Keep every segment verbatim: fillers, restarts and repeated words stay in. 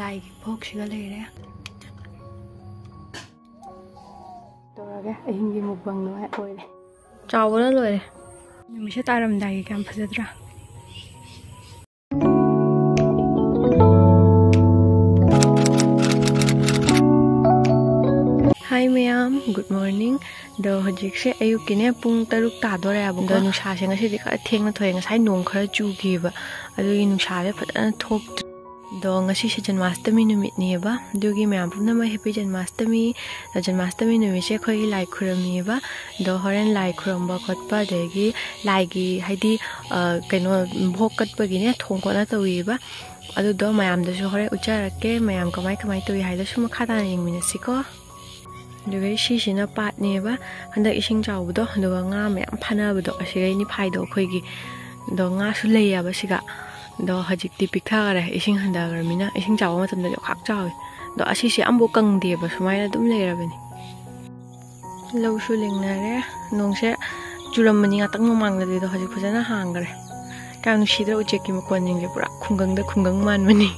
ꯂꯥꯏꯒꯤ ꯚꯣꯛꯁꯤꯒ ꯂꯩꯔꯦ꯫ ꯇꯧꯔꯒꯦ, ꯑꯍꯤꯡꯒꯤ ꯃꯨꯛꯕꯪ ꯅꯨꯡꯉꯥꯏ ꯑꯣꯏꯔꯦ꯫ ꯆꯥꯎꯕꯅ ꯂꯣꯏꯔꯦ꯫ ꯅꯨꯃꯤꯠꯁꯦ ꯇꯥꯔꯝꯗꯥꯏꯒꯤ ꯀꯌꯥꯝ ꯐꯖꯗ꯭ꯔꯥ? Hi ꯃꯌꯥꯝ, good morning꯫ ꯑꯗꯣ ꯍꯧꯖꯤꯛꯁꯦ ꯑꯌꯨꯛꯀꯤꯅꯦ ꯄꯨꯡ ꯇꯔꯨꯛ ꯇꯥꯗꯣꯔꯦꯕꯀꯣ꯫ ꯑꯗꯣ ꯅꯨꯡꯁꯥꯁꯦ ꯉꯁꯤꯗꯤ ꯈꯔ ꯊꯦꯡꯅ ꯊꯣꯛꯑꯦ, ꯉꯁꯥꯏ ꯅꯣꯡ ꯈꯔ ꯆꯨꯈꯤꯕ, ꯑꯗꯨꯒꯤ ꯅꯨꯡꯁꯥꯁꯦ ꯐꯖꯅ ꯊꯣꯛꯇ꯭ꯔꯤ꯫ ꯑꯗꯣ ꯉꯁꯤꯁꯦ ꯖꯟꯃꯥꯁꯇꯃꯤ ꯅꯨꯃꯤꯠꯅꯦꯕ, ꯑꯗꯨꯒꯤ ꯃꯌꯥꯝ ꯄꯨꯝꯅꯃꯛ happy ꯖꯟꯃꯥꯁꯇꯃꯤ꯫ ꯑꯗꯣ ꯖꯟꯃꯥꯁꯇꯃꯤ ꯅꯨꯃꯤꯠꯁꯦ ꯑꯩꯈꯣꯏꯒꯤ ꯂꯥꯏ ꯈꯨꯔꯨꯝꯃꯤꯕ꯫ ꯑꯗꯣ ꯍꯣꯔꯦꯟ ꯂꯥꯏ ꯈꯨꯔꯨꯝꯕ ꯈꯣꯠꯄ, ꯑꯗꯒꯤ ꯂꯥꯏꯒꯤ ꯍꯥꯏꯗꯤ, ꯑ, ꯀꯩꯅꯣ, ꯚꯣꯛ ꯀꯠꯄꯒꯤꯅꯦ ꯊꯣꯡ ꯈꯣꯠꯅ ꯇꯧꯔꯤꯕ꯫ ꯑꯗꯨꯗꯣ ꯃꯌꯥꯝꯗꯁꯨ ꯍꯣꯔꯦꯟ ꯎꯠꯆꯔꯛꯀꯦ, ꯃꯌꯥꯝ ꯀꯃꯥꯏ ꯀꯃꯥꯏ ꯇꯧꯏ ꯍꯥꯏꯗꯣ ꯁꯨꯝ ꯃꯈꯥ ꯇꯥꯅ ꯌꯦꯡꯃꯤꯟꯅꯁꯤꯀꯣ꯫ ꯑꯗꯨꯒ ꯁꯤꯁꯤꯅ ꯄꯥꯠꯅꯦꯕ, ꯍꯟꯗꯛ ꯏꯁꯤꯡ ꯆꯥꯎꯕꯗꯣ, ꯑꯗꯨꯒ ꯉꯥ ꯃꯌꯥꯝ ꯐꯥꯅꯕꯗꯣ, ꯑꯁꯤꯒꯩꯅꯤ ꯐꯥꯏꯗꯣ ꯑꯩꯈꯣꯏꯒꯤ꯫ ꯑꯗꯣ ꯉꯥꯁꯨ ꯂꯩꯌꯦꯕ ꯁꯤꯒ꯫ ꯑꯗꯣ ꯍꯧꯖꯤꯛꯇꯤ ꯄꯤꯛꯊꯈꯔꯦ, ꯏꯁꯤꯡ ꯍꯟꯊꯈ꯭ꯔꯃꯤꯅ꯫ ꯏꯁꯤꯡ ꯆꯥꯎꯕ ꯃꯇꯝꯗꯗꯤ ꯌꯥꯝ ꯆꯥꯎꯋꯤ꯫ ꯑꯗꯣ ꯑꯁꯤꯁꯦ ꯑꯝꯐꯥꯎ ꯀꯪꯗꯦꯕ, ꯁꯨꯃꯥꯏꯅ ꯑꯗꯨꯝ ꯂꯩꯔꯕꯅꯤ꯫ ꯂꯧꯁꯨ ꯂꯤꯡꯅꯔꯦ꯫ ꯅꯣꯡꯁꯦ ꯆꯨꯔꯝꯕꯅꯤ ꯉꯥꯛꯇꯪ ꯃꯃꯥꯡꯗꯗꯤ, ꯑꯗꯣ ꯍꯧꯖꯤꯛ ꯐꯖꯅ ꯍꯥꯡꯈ꯭ꯔꯦ꯫ ꯀꯌꯥꯝ ꯅꯨꯡꯁꯤꯗ꯭ꯔꯥ ꯎꯆꯦꯛꯀꯤ ꯃꯈꯣꯟꯁꯤꯡꯁꯦ, ꯄꯨꯔꯥ ꯈꯨꯡꯒꯪꯗ ꯈꯨꯡꯒꯪ ꯃꯥꯟꯕꯅꯤ꯫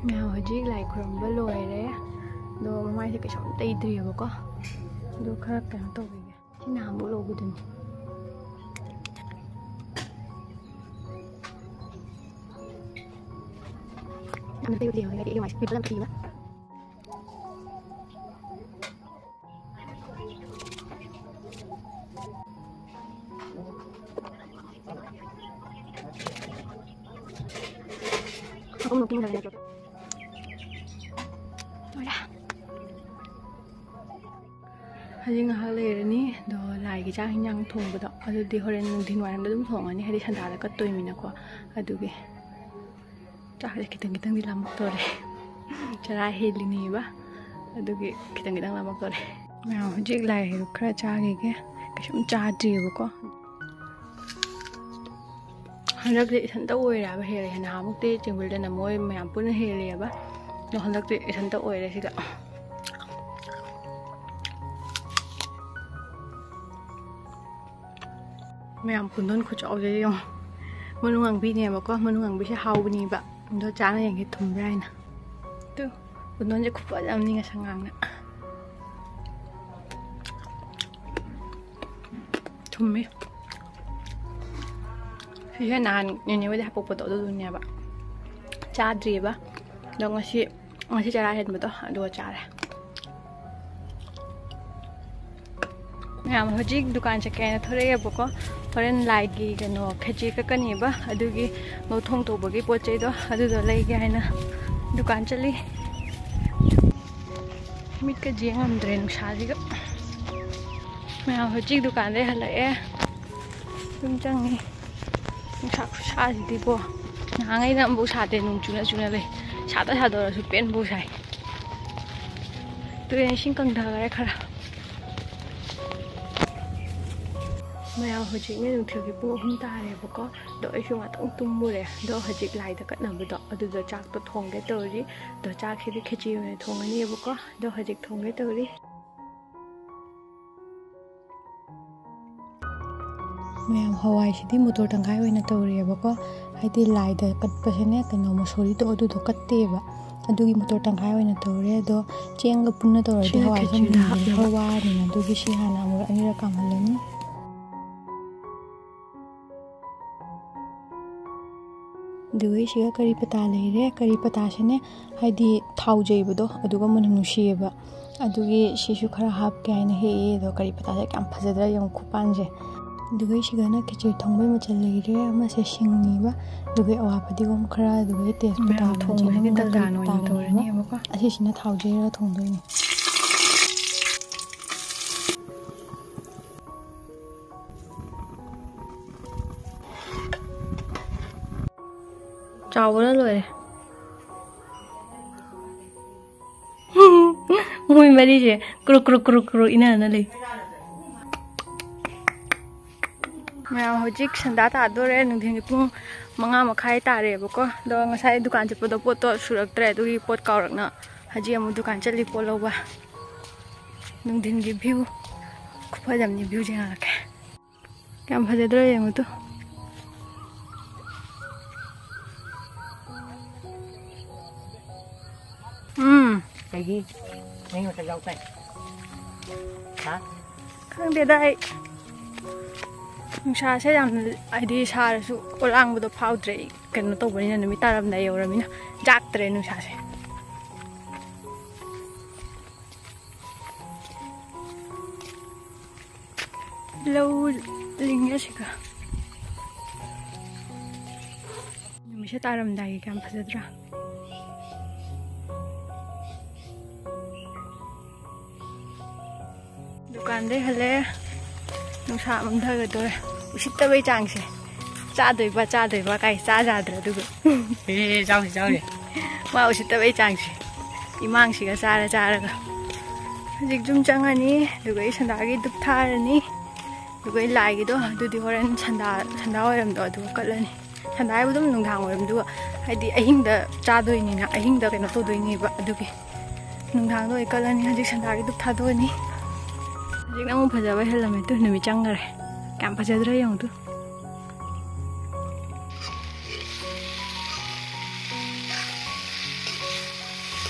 ꯃꯌꯥꯝ ꯍꯧꯖꯤꯛ ꯂꯥꯏ ꯈꯨꯔꯨꯝꯕ ꯂꯣꯏꯔꯦ, ꯑꯗꯣ ꯃꯃꯥꯏꯁꯦ ꯀꯩꯁꯨꯝ ꯇꯩꯗ꯭ꯔꯤꯑꯕꯀꯣ꯫ ꯑꯗꯣ ꯈꯔ ꯀꯩꯅꯣ ꯇꯧꯕꯤꯒꯦ꯫ ꯁꯤ ꯅꯍꯥꯟꯃꯨꯛ ꯂꯧꯕꯗꯨꯅꯤ꯫ ꯌꯥꯝꯅ ꯇꯩꯕꯗꯤ ꯌꯥꯎꯔꯦ, ꯑꯩ ꯃꯥꯏꯁꯦ ꯄꯤꯝꯄꯜ ꯌꯥꯝ ꯊꯤꯕ꯫ ꯃꯈꯨꯝ ꯅꯨꯡꯇꯤ ꯃꯨꯟꯅꯕ ꯅꯠꯇ꯭ꯔꯣ? ꯂꯣꯏꯔꯦ꯫ ꯍꯧꯖꯤꯛ ꯉꯥꯏꯍꯥꯛ ꯂꯩꯔꯅꯤ, ꯑꯗꯣ ꯂꯥꯏꯒꯤ ꯆꯥꯛ ꯍꯤꯟꯖꯥꯡ ꯊꯣꯡꯕꯗꯣ ꯑꯗꯨꯗꯤ ꯍꯣꯔꯦꯟ ꯅꯨꯡꯊꯤꯜ ꯋꯥꯏꯔꯝꯗ ꯑꯗꯨꯝ ꯊꯣꯡꯉꯅꯤ, ꯍꯥꯏꯗꯤ ꯁꯟꯗꯥꯗ ꯀꯠꯇꯣꯏꯃꯤꯅꯀꯣ꯫ ꯑꯗꯨꯒꯤ ꯆꯥꯛꯁꯦ ꯈꯤꯇꯪ ꯈꯤꯇꯪꯗꯤ ꯂꯥꯝꯃꯛꯇꯣꯔꯦ꯫ ꯆꯔꯥ ꯍꯦꯜꯂꯤꯅꯦꯕ, ꯑꯗꯨꯒꯤ ꯈꯤꯇꯪ ꯈꯤꯇꯪ ꯂꯥꯝꯃꯛꯇꯣꯔꯦ꯫ ꯃꯌꯥꯝ ꯍꯧꯖꯤꯛ ꯂꯥꯏ ꯍꯩꯔꯨꯛ ꯈꯔ ꯆꯥꯈꯤꯒꯦ꯫ ꯀꯩꯁꯨꯝ ꯆꯥꯗ꯭ꯔꯤꯑꯕꯀꯣ꯫ ꯍꯟꯗꯛꯇꯤ ꯏꯊꯟꯇ ꯑꯣꯏꯔꯦꯕ ꯍꯦꯜꯂꯦ꯫ ꯅꯍꯥꯟꯃꯨꯛꯇꯤ ꯆꯦꯡꯕꯤꯜꯗꯅ ꯃꯣꯏ ꯃꯌꯥꯝ ꯄꯨꯟꯅ ꯍꯦꯜꯂꯦꯕ, ꯑꯗꯣ ꯍꯟꯗꯛꯇꯤ ꯏꯊꯟꯇ ꯑꯣꯏꯔꯦ ꯁꯤꯗ꯫ ꯃꯌꯥꯝ ꯄꯨꯟꯗꯣꯟ ꯈꯨꯆꯥꯎꯁꯦ ꯌꯦꯡꯉꯣ꯫ ꯃꯅꯨꯡ ꯉꯥꯡꯕꯤꯅꯦꯕꯀꯣ, ꯃꯅꯨꯡ ꯉꯥꯡꯕꯤꯁꯦ ꯍꯥꯎꯕꯅꯦꯕ꯫ ꯑꯗꯣ ꯆꯥꯅ ꯌꯦꯡꯒꯦ ꯊꯨꯝꯕ꯭ꯔꯥ ꯍꯥꯏꯅ꯫ ꯇꯨ, ꯄꯨꯟꯗꯣꯟꯁꯦ ꯈꯨꯐꯖ ꯑꯃꯅꯤ ꯉꯁꯪ ꯉꯥꯡꯅ꯫ ꯊꯨꯝꯃꯤ꯫ ꯁꯤꯁꯦ ꯅꯍꯥꯟ ꯅꯦꯅꯦ ꯍꯣꯏꯗ ꯍꯥꯄꯛꯄꯗꯣ ꯑꯗꯨꯗꯨꯅꯦꯕ꯫ ꯆꯥꯗ꯭ꯔꯤꯑꯕ꯫ ꯑꯗꯣ ꯉꯁꯤ, ꯉꯁꯤ ꯆꯔꯥ ꯍꯦꯟꯕꯗꯣ ꯑꯗꯨꯒ ꯆꯥꯔꯦ꯫ ꯃꯌꯥꯝ ꯍꯧꯖꯤꯛ ꯗꯨꯀꯥꯟ ꯆꯠꯀꯦ ꯍꯥꯏꯅ ꯊꯣꯛꯂꯛꯑꯦꯕꯀꯣ꯫ ꯍꯣꯔꯦꯟ ꯂꯥꯏꯒꯤ ꯀꯩꯅꯣ ꯈꯦꯆꯤ ꯀꯛꯀꯅꯤꯕ, ꯑꯗꯨꯒꯤ ꯉꯧ ꯊꯣꯡ ꯇꯧꯕꯒꯤ ꯄꯣꯠ ꯆꯩꯗꯣ ꯑꯗꯨꯗꯣ ꯂꯩꯒꯦ ꯍꯥꯏꯅ ꯗꯨꯀꯥꯟ ꯆꯠꯂꯤ꯫ ꯃꯤꯠꯀ ꯌꯦꯡ ꯉꯝꯗ꯭ꯔꯦ ꯅꯨꯡꯁꯥꯁꯤꯒ꯫ ꯃꯌꯥꯝ ꯍꯧꯖꯤꯛ ꯗꯨꯀꯥꯟꯗꯩ ꯍꯜꯂꯛꯑꯦ, ꯑꯗꯨꯝ ꯆꯪꯉꯤ꯫ ꯅꯨꯡꯁꯥ ꯈꯨꯁꯥꯁꯤꯗꯤꯀꯣ, ꯅꯍꯥꯟꯈꯩꯅ ꯑꯃꯨꯛ ꯁꯥꯗꯦ, ꯅꯣꯡ ꯆꯨꯅ ꯆꯨꯅ ꯂꯩ꯫ ꯁꯥꯗ ꯁꯥꯗꯧꯔꯁꯨ ꯄꯦꯟꯕꯨ ꯁꯥꯏ꯫ ꯇꯨꯔꯦꯟ ꯏꯁꯤꯡ ꯀꯪꯊꯈꯔꯦ ꯈꯔ꯫ ꯃꯌꯥꯝ ꯍꯧꯖꯤꯛꯅꯦ ꯅꯨꯡꯊꯤꯜꯒꯤ ꯄꯨꯡ ꯑꯍꯨꯝ ꯇꯥꯔꯦꯕꯀꯣ꯫ ꯑꯗꯣ ꯑꯩꯁꯨ ꯉꯥꯛꯇꯪ ꯇꯨꯝꯃꯨꯔꯦ꯫ ꯑꯗꯣ ꯍꯧꯖꯤꯛ ꯂꯥꯏꯗ ꯀꯠꯅꯕꯗꯣ ꯑꯗꯨꯗ ꯆꯥꯛꯇꯣ ꯊꯣꯡꯒꯦ ꯇꯧꯔꯤ꯫ ꯑꯗꯣ ꯆꯥꯛꯁꯤꯗꯤ ꯈꯦꯆꯤ ꯑꯣꯏꯅ ꯊꯣꯡꯉꯅꯤꯕꯀꯣ꯫ ꯑꯗꯣ ꯍꯧꯖꯤꯛ ꯊꯣꯡꯒꯦ ꯇꯧꯔꯤ꯫ ꯃꯌꯥꯝ ꯍꯋꯥꯏꯁꯤꯗꯤ ꯃꯣꯇꯣꯔ ꯇꯪꯈꯥꯏ ꯑꯣꯏꯅ ꯇꯧꯔꯦꯕꯀꯣ꯫ ꯍꯥꯏꯗꯤ ꯂꯥꯏꯗ ꯀꯠꯄꯁꯤꯅꯦ, ꯀꯩꯅꯣ ꯃꯁꯣꯔꯤꯗꯣ ꯑꯗꯨꯗꯣ ꯀꯠꯇꯦꯕ꯫ ꯑꯗꯨꯒꯤ ꯃꯣꯇꯣꯔ ꯇꯪꯈꯥꯏ ꯑꯣꯏꯅ ꯇꯧꯔꯦ꯫ ꯑꯗꯣ ꯆꯦꯡꯒ ꯄꯨꯟꯅ ꯇꯧꯔꯗꯤ ꯁꯤꯅ ꯍꯋꯥꯏꯁꯦ ꯈꯦꯆꯤꯗ ꯃꯨꯟꯕꯗꯣ ꯍꯥꯞꯅꯕ꯫ ꯈꯔ ꯋꯥꯅꯤꯅ, ꯑꯗꯨꯒꯤ ꯁꯤ ꯍꯥꯟꯅ ꯑꯃꯨꯔꯛ ꯑꯅꯤꯔꯛ ꯀꯥꯝꯍꯜꯂꯅꯤ꯫ ꯑꯗꯨꯒ ꯁꯤꯒ ꯀꯔꯤ ꯄꯇꯥ ꯂꯩꯔꯦ꯫ ꯀꯔꯤ ꯄꯇꯥꯁꯤꯅꯦ, ꯍꯥꯏꯗꯤ ꯊꯥꯎꯖꯩꯕꯗꯣ, ꯑꯗꯨꯒ ꯃꯅꯝ ꯅꯨꯡꯁꯤꯌꯦꯕ꯫ ꯑꯗꯨꯒꯤ ꯁꯤꯁꯨ ꯈꯔ ꯍꯥꯞꯀꯦ ꯍꯥꯏꯅ ꯍꯦꯛꯑꯦ꯫ ꯑꯗꯣ ꯀꯔꯤ ꯄꯇꯥꯁꯦ ꯀꯌꯥꯝ ꯐꯖꯗ꯭ꯔꯥ ꯌꯦꯡꯉꯨ ꯈꯨꯄꯥꯟꯁꯦ꯫ ꯑꯗꯨꯒ ꯁꯤꯒꯅ ꯈꯦꯆꯤ ꯊꯣꯡꯕꯩ ꯃꯆꯜ ꯂꯩꯔꯦ꯫ ꯑꯃꯁꯦ ꯁꯤꯡꯅꯤꯕ, ꯑꯗꯨꯒ ꯑꯋꯥ ꯐꯗꯤꯒꯣꯝ ꯈꯔ, ꯑꯗꯨꯒ ꯇꯦꯖꯄꯇꯥ ꯃꯌꯥꯝ ꯑꯃ, ꯊꯣꯡꯕꯁꯤꯗꯤ ꯖꯤꯔꯥ ꯑꯃ, ꯇꯟꯗꯥꯟ ꯀꯔꯤ ꯑꯣꯏꯅ ꯄꯇꯥꯒꯅꯦꯕ꯫ ꯇꯧꯔꯅꯦꯕꯀꯣ꯫ ꯑꯁꯤꯁꯤꯅ ꯊꯥꯎ ꯌꯩꯔꯒ ꯊꯣꯡꯗꯣꯏꯅꯦ꯫ ꯆꯥꯎꯕꯅ ꯂꯣꯏꯔꯦ꯫ ꯃꯣꯏ ꯃꯔꯤꯁꯦ ꯀ꯭ꯔꯨꯛ ꯀ꯭ꯔꯨꯛ ꯀ꯭ꯔꯨꯛ ꯀ꯭ꯔꯨꯛ ꯏꯟꯅꯗꯅ ꯂꯩ꯫ ꯃꯌꯥꯝ, ꯍꯧꯖꯤꯛ ꯁꯟꯗꯥ ꯇꯥꯗꯣꯔꯦ꯫ ꯅꯨꯡꯊꯤꯟꯒꯤ ꯄꯨꯡ ꯃꯉꯥ ꯃꯈꯥꯏ ꯇꯥꯔꯦꯕꯀꯣ꯫ ꯑꯗꯣ ꯉꯁꯥꯏ ꯗꯨꯀꯥꯟ ꯆꯠꯄꯗꯣ ꯄꯣꯠꯇꯣ ꯁꯨꯔꯛꯇ꯭ꯔꯦ, ꯑꯗꯨꯒꯤ ꯄꯣꯠ ꯀꯥꯎꯔꯛꯅ ꯍꯧꯖꯤꯛ ꯑꯃꯨꯛ ꯗꯨꯀꯥꯟ ꯆꯠꯂꯤ ꯄꯣꯠ ꯂꯧꯕ꯫ ꯅꯨꯡꯊꯤꯟꯒꯤ view ꯈꯨꯐꯖꯕꯅꯤ꯫ View ꯁꯦ ꯌꯦꯡꯉꯛꯀꯦ꯫ ꯀꯌꯥꯝ ꯐꯖꯗ꯭ꯔꯣ ꯌꯦꯡꯉꯨ ꯇꯨ꯫ ꯎꯝ꯫ ꯀꯩꯒꯤ? ꯅꯪ ꯃꯁꯛ ꯌꯥꯎ ꯇꯥꯏ꯫ ꯍꯥ? ꯈꯪꯗꯦꯗ ꯑꯩ꯫ ꯅꯨꯡꯁꯥꯁꯦ ꯌꯥꯝꯅ, ꯍꯥꯏꯗꯤ, ꯁꯥꯔꯁꯨ ꯑꯣꯂꯥꯡꯕꯗꯣ ꯐꯥꯎꯗ꯭ꯔꯦ ꯑꯩ꯫ ꯀꯩꯅꯣ ꯇꯧꯕꯅꯤꯅ, ꯅꯨꯃꯤꯠ ꯇꯥꯔꯝꯗꯥꯏ ꯌꯧꯔꯃꯤꯅ ꯌꯥꯛꯇ꯭ꯔꯦ ꯅꯨꯡꯁꯥꯁꯦ꯫ ꯂꯧ ꯂꯤꯡꯉꯦ ꯁꯤꯒ꯫ ꯅꯨꯃꯤꯠꯁꯦ ꯇꯥꯔꯝꯗꯥꯏꯒꯤ ꯀꯌꯥꯝ ꯐꯖꯗ꯭ꯔꯥ? ꯗꯨꯀꯥꯟꯗꯩ ꯍꯜꯂꯦ꯫ ꯅꯨꯡꯁꯥ ꯃꯝꯊꯒꯗꯧꯔꯦ꯫ ꯎꯁꯤꯠꯇꯕꯩ ꯆꯥꯡꯁꯦ꯫ ꯆꯥꯗꯣꯏꯕ, ꯆꯥꯗꯣꯏꯕ ꯀꯥꯏ ꯆꯥ ꯌꯥꯗ꯭ꯔꯦ ꯑꯗꯨꯒ꯫ ꯑꯦ, ꯆꯥꯎꯁꯤ, ꯆꯥꯎꯁꯤ꯫ ꯃꯥ ꯎꯁꯤꯠꯇꯕꯩ ꯆꯥꯡꯁꯦ꯫ ꯏꯃꯥꯡꯁꯤꯒ ꯆꯥꯔ ꯆꯥꯔꯒ꯫ ꯍꯧꯖꯤꯛ ꯌꯨꯝ ꯆꯪꯉꯅꯤ, ꯑꯗꯨꯒ ꯑꯩ ꯁꯟꯗꯥꯒꯤ ꯙꯨꯞ ꯊꯥꯔꯅꯤ, ꯑꯗꯨꯒ ꯑꯩ ꯂꯥꯏꯒꯤꯗꯣ ꯑꯗꯨꯗꯤ ꯍꯣꯔꯦꯟ ꯁꯟꯗꯥ, ꯁꯟꯗꯥ ꯋꯥꯏꯔꯝꯗꯣ ꯑꯗꯨꯒ ꯀꯠꯂꯅꯤ꯫ ꯁꯟꯗꯥ ꯍꯥꯏꯕꯨ ꯑꯗꯨꯝ ꯅꯨꯡꯗꯥꯡ ꯋꯥꯏꯔꯝꯗꯨꯒ, ꯍꯥꯏꯗꯤ ꯑꯍꯤꯡꯗ ꯆꯥꯗꯣꯏꯅꯤꯅ, ꯑꯍꯤꯡꯗ ꯀꯩꯅꯣ ꯇꯧꯗꯣꯏꯅꯦꯕ, ꯑꯗꯨꯒꯤ ꯅꯨꯡꯗꯥꯡꯗ ꯑꯣꯏ ꯀꯠꯂꯅꯤ꯫ ꯍꯧꯖꯤꯛ ꯁꯟꯗꯥꯒꯤ ꯙꯨꯞ ꯊꯥꯗꯣꯛꯑꯅꯤ꯫ ꯍꯧꯖꯤꯛꯅ ꯑꯃꯨꯛ ꯐꯖꯕ ꯍꯦꯜꯂꯝꯃꯦ꯫ ꯇꯨ, ꯅꯨꯃꯤꯠ ꯆꯪꯈꯔꯦ꯫ ꯀꯌꯥꯝ ꯐꯖꯗ꯭ꯔꯥ ꯌꯦꯡꯉꯨ ꯇꯨ꯫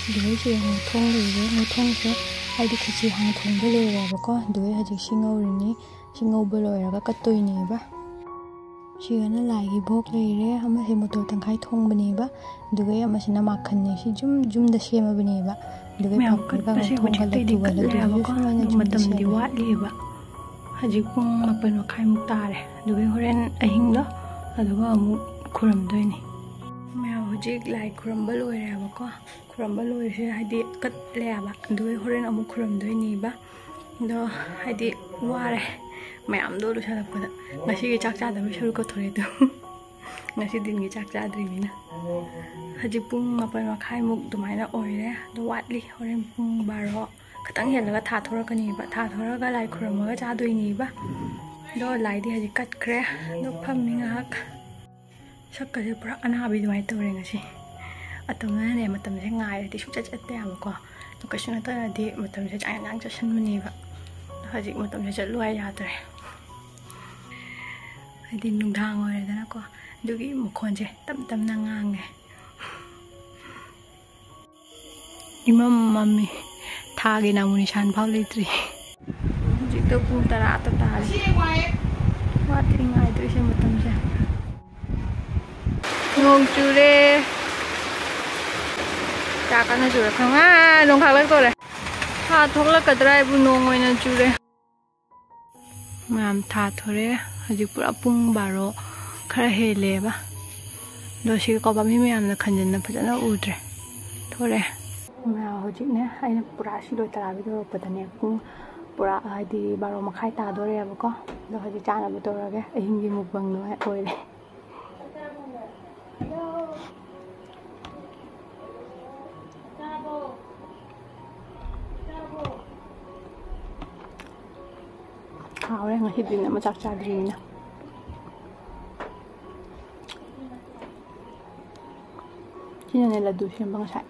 ꯑꯗꯨꯒ ꯁꯤ ꯌꯦꯡꯉꯨ, ꯊꯣꯡ ꯂꯩꯔꯦ꯫ ꯃꯣꯏ ꯊꯣꯡꯁꯦ ꯍꯥꯏꯗꯤ ꯈꯦꯆꯤ ꯍꯥꯟꯅ ꯊꯣꯡꯕ ꯂꯣꯏꯔꯦꯕꯀꯣ꯫ ꯑꯗꯨꯒ ꯍꯧꯖꯤꯛ ꯁꯤ ꯉꯧꯔꯤꯅꯤ꯫ ꯁꯤ ꯉꯧꯕ ꯂꯣꯏꯔꯒ ꯀꯠꯇꯣꯏꯅꯦꯕ꯫ ꯁꯤꯒꯅ ꯂꯥꯏꯒꯤ ꯚꯣꯛ ꯂꯩꯔꯦ꯫ ꯑꯃꯁꯦ ꯃꯣꯇꯣꯔ ꯇꯪꯈꯥꯏ ꯊꯣꯡꯕꯅꯦꯕ꯫ ꯑꯗꯨꯒ ꯑꯃꯁꯤꯅ ꯃꯥꯈꯟꯅꯦ꯫ ꯁꯤ ꯌꯨꯝ, ꯌꯨꯝꯗ ꯁꯦꯝꯃꯕꯅꯦꯕ꯫ ꯑꯗꯨꯒ ꯃꯌꯥꯝ ꯄꯥꯐꯣꯔꯒ ꯀꯠꯄꯁꯦ ꯉꯧꯊꯣꯛꯍꯜꯂ ꯍꯧꯖꯤꯛꯇꯩꯗꯤ ꯊꯨꯒꯜꯂ ꯀꯠꯂꯦ ꯑꯗꯨꯒ ꯍꯥꯏꯕꯀꯣ꯫ ꯁꯨꯃꯥꯏꯅ ꯑꯗꯣ ꯌꯨꯝꯗ ꯃꯇꯝꯗꯤ ꯁꯦꯝꯃꯦ꯫ ꯋꯥꯠꯂꯤꯕ꯫ ꯍꯧꯖꯤꯛ ꯄꯨꯡ ꯃꯥꯄꯟ ꯃꯈꯥꯏꯃꯨꯛ ꯇꯥꯔꯦ꯫ ꯑꯗꯨꯒ ꯍꯣꯔꯦꯟ ꯑꯍꯤꯡꯗꯣ ꯑꯗꯨꯒ ꯑꯃꯨꯛ ꯈꯨꯔꯝꯗꯣꯏꯅꯤ꯫ ꯃꯌꯥꯝ ꯍꯧꯖꯤꯛ ꯂꯥꯏ ꯈꯨꯔꯝꯕ ꯂꯣꯏꯔꯦꯕꯀꯣ꯫ ꯈꯨꯔꯝꯕ ꯂꯣꯏꯔꯤꯁꯦ ꯍꯥꯏꯗꯤ ꯀꯠꯂꯦꯕ꯫ ꯑꯗꯨꯒ ꯍꯣꯔꯦꯟ ꯑꯃꯨꯛ ꯈꯨꯔꯝꯗꯣꯏꯅꯦꯕ꯫ ꯑꯗꯣ ꯍꯥꯏꯗꯤ ꯋꯥꯔꯦ ꯃꯌꯥꯝꯗꯣ ꯂꯣꯏꯁꯤꯜꯂꯛꯄꯗ꯫ ꯉꯁꯤꯒꯤ ꯆꯥꯛ ꯆꯥꯗꯕꯩ ꯁꯔꯨꯛ ꯀꯠꯊꯣꯔꯦ ꯑꯗꯨ꯫ ꯉꯁꯤ ꯗꯤꯟꯒꯤ ꯆꯥꯛ ꯆꯥꯗ꯭ꯔꯤꯕꯅꯤꯅ꯫ ꯍꯧꯖꯤꯛ ꯄꯨꯡ ꯃꯥꯄꯟ ꯃꯈꯥꯏꯃꯨꯛ ꯑꯗꯨꯃꯥꯏꯅ ꯑꯣꯏꯔꯦ꯫ ꯑꯗꯣ ꯋꯥꯠꯂꯤ꯫ ꯍꯣꯔꯦꯟ ꯄꯨꯡ ꯕꯥꯔꯣ ꯈꯤꯇꯪ ꯍꯦꯜꯂꯒ ꯊꯥ ꯊꯣꯔꯛꯀꯅꯦꯕ꯫ ꯊꯥ ꯊꯣꯔꯛꯑꯒ ꯂꯥꯏ ꯈꯨꯔꯝꯃꯒ ꯆꯥꯗꯣꯏꯅꯦꯕ꯫ ꯑꯗꯣ ꯂꯥꯏꯗꯤ ꯍꯧꯖꯤꯛ ꯀꯠꯈ꯭ꯔꯦ꯫ ꯑꯗꯣ ꯐꯝꯃꯤ ꯉꯥꯏꯍꯥꯛ꯫ ꯁꯛꯀꯁꯦ ꯄꯨꯔꯥ ꯑꯅꯥꯕꯤ ꯑꯗꯨꯃꯥꯏꯅ ꯇꯧꯔꯦ ꯉꯁꯤ꯫ ꯑꯇꯣꯝꯅꯅꯦ ꯃꯇꯝꯁꯦ ꯉꯥꯏꯔꯗꯤ ꯁꯨꯡꯆꯠ ꯆꯠꯇ ꯌꯥꯕꯀꯣ꯫ ꯑꯗꯣ ꯀꯩꯁꯨ ꯅꯠꯇꯅꯗꯤ ꯃꯇꯝꯁꯦ ꯆꯥꯡ ꯌꯥꯝ ꯆꯠꯁꯟꯕꯅꯦꯕ꯫ ꯑꯗꯣ ꯍꯧꯖꯤꯛ ꯃꯇꯝꯁꯦ ꯆꯠꯂꯨ ꯍꯥꯏ ꯌꯥꯗ꯭ꯔꯦ꯫ ꯍꯥꯏꯗꯤ ꯅꯨꯡꯗꯥꯡ ꯑꯣꯏꯔꯦꯗꯅꯀꯣ꯫ ꯑꯗꯨꯒꯤ ꯃꯈꯣꯟꯁꯦ ꯇꯞ ꯇꯞꯅ ꯉꯥꯡꯉꯦ꯫ ꯏꯃꯝ ꯃꯝꯃꯤ꯫ ꯊꯥꯒꯤ ꯅꯥꯃꯨ ꯅꯤꯁꯥꯟ ꯐꯥꯎ ꯂꯩꯇ꯭ꯔꯤ꯫ ꯍꯧꯖꯤꯛꯇꯣ ꯄꯨꯡ ꯇꯔꯥ ꯇꯥ ꯇꯥꯔꯦ꯫ ꯋꯥꯠꯂꯤ ꯉꯥꯏꯗꯣꯏꯁꯦ ꯃꯇꯝꯁꯦ꯫ ꯅꯣꯡ ꯆꯨꯔꯦ꯫ ꯀꯌꯥ ꯀꯟꯅ ꯆꯨꯔꯦ ꯈꯪꯉꯦ꯫ ꯅꯣꯡ ꯈꯥꯛꯂꯛꯇꯣꯔꯦ꯫ ꯊꯥ ꯊꯣꯛꯂꯛꯀꯗ꯭ꯔꯥ ꯍꯥꯏꯕꯨ ꯅꯣꯡ ꯑꯣꯏꯅ ꯆꯨꯔꯦ꯫ ꯃꯌꯥꯝ ꯊꯥ ꯊꯣꯔꯦ꯫ ꯍꯧꯖꯤꯛ ꯄꯨꯔꯥ ꯄꯨꯡ ꯕꯥꯔꯣ ꯈꯔ ꯍꯦꯜꯂꯦꯕ꯫ ꯑꯗꯣ ꯁꯤꯒ ꯀꯣꯕꯥ ꯃꯤ ꯃꯌꯥꯝꯅ ꯈꯟꯖꯤꯟꯅ ꯐꯖꯅ ꯎꯗ꯭ꯔꯦ꯫ ꯊꯣꯔꯦ꯫ ꯃꯌꯥꯝ ꯍꯧꯖꯤꯛꯅꯦ ꯑꯩꯅ ꯄꯨꯔꯥ ꯁꯤ ꯂꯣꯏ ꯇꯔꯥꯕꯤꯗ ꯌꯧꯔꯛꯄꯗꯅꯦ ꯄꯨꯡ ꯄꯨꯔꯥ ꯍꯥꯏꯗꯤ ꯕꯥꯔꯣ ꯃꯈꯥꯏ ꯇꯥꯗꯣꯔꯦꯕꯀꯣ꯫ ꯑꯗꯣ ꯍꯧꯖꯤꯛ ꯆꯥꯅꯕ ꯇꯧꯔꯒꯦ꯫ ꯑꯍꯤꯡꯒꯤ ꯃꯨꯛꯕꯪꯗꯣ ꯑꯣꯏꯔꯦ꯫ ꯍꯥꯎꯔꯦ ꯉꯁꯤꯗꯤ ꯑꯃ ꯆꯥꯛ ꯆꯥꯗ꯭ꯔꯤꯕꯅꯤꯅ꯫ ꯁꯤꯅꯅꯦ ꯂꯗꯨ ꯁꯦꯝꯕ ꯉꯁꯥꯏ꯫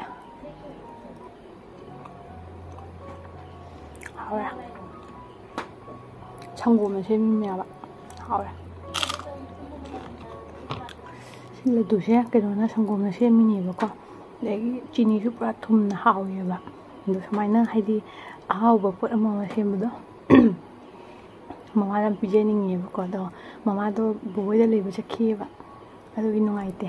ꯍꯥꯎꯔꯦ꯫ ꯁꯪꯒꯣꯝꯅ ꯁꯦꯝꯃꯤꯅꯦꯕ꯫ ꯍꯥꯎꯔꯦ꯫ ꯁꯤ ꯂꯗꯨꯁꯦ ꯀꯩꯅꯣꯅ ꯁꯪꯒꯣꯝꯅ ꯁꯦꯝꯃꯤꯅꯦꯕꯀꯣ꯫ ꯑꯗꯒꯤ ꯆꯤꯅꯤꯁꯨ ꯄꯨꯔꯥ ꯊꯨꯝꯅ ꯍꯥꯎꯋꯦꯕ꯫ ꯑꯗꯣ ꯁꯨꯃꯥꯏꯅ ꯍꯥꯏꯗꯤ ꯑꯍꯥꯎꯕ ꯄꯣꯠ ꯑꯃ ꯑꯃ ꯁꯦꯝꯕꯗꯣ ꯃꯃꯥꯗ ꯌꯥꯝ ꯄꯤꯖꯅꯤꯡꯉꯦꯕꯀꯣ꯫ ꯑꯗꯣ ꯃꯃꯥꯗꯣ ꯕꯣꯕꯣꯏꯗ ꯂꯩꯕ ꯆꯠꯈꯤꯑꯕ꯫ ꯑꯗꯨꯒꯤ ꯅꯨꯡꯉꯥꯏꯇꯦ꯫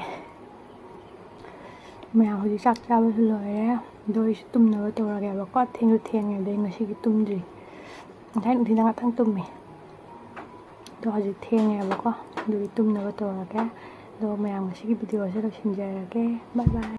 ꯃꯌꯥꯝ ꯍꯧꯖꯤꯛ ꯆꯥꯛ ꯆꯥꯕꯁꯨ ꯂꯣꯏꯔꯦ꯫ ꯑꯗꯣ ꯑꯩꯁꯨ ꯇꯨꯝꯅꯕ ꯇꯧꯔꯒꯦꯕꯀꯣ꯫ ꯊꯦꯡꯁꯨ ꯊꯦꯡꯉꯦ꯫ ꯑꯗꯩ ꯉꯁꯤꯒꯤ ꯇꯨꯝꯗ꯭ꯔꯤ꯫ ꯉꯁꯥꯏ ꯅꯨꯡꯊꯤꯜꯗ ꯉꯥꯛꯇꯪ ꯇꯨꯝꯃꯤ꯫ ꯑꯗꯣ ꯍꯧꯖꯤꯛ ꯊꯦꯡꯉꯦꯕꯀꯣ꯫ ꯑꯗꯨꯒꯤ ꯇꯨꯝꯅꯕ ꯇꯧꯔꯒꯦ꯫ ꯑꯗꯣ ꯃꯌꯥꯝ ꯉꯁꯤꯒꯤ ꯚꯤꯗꯤꯑꯣꯁꯦ ꯂꯣꯏꯁꯤꯟꯖꯔꯒꯦ꯫ ꯕꯥꯏ ꯕꯥꯏ꯫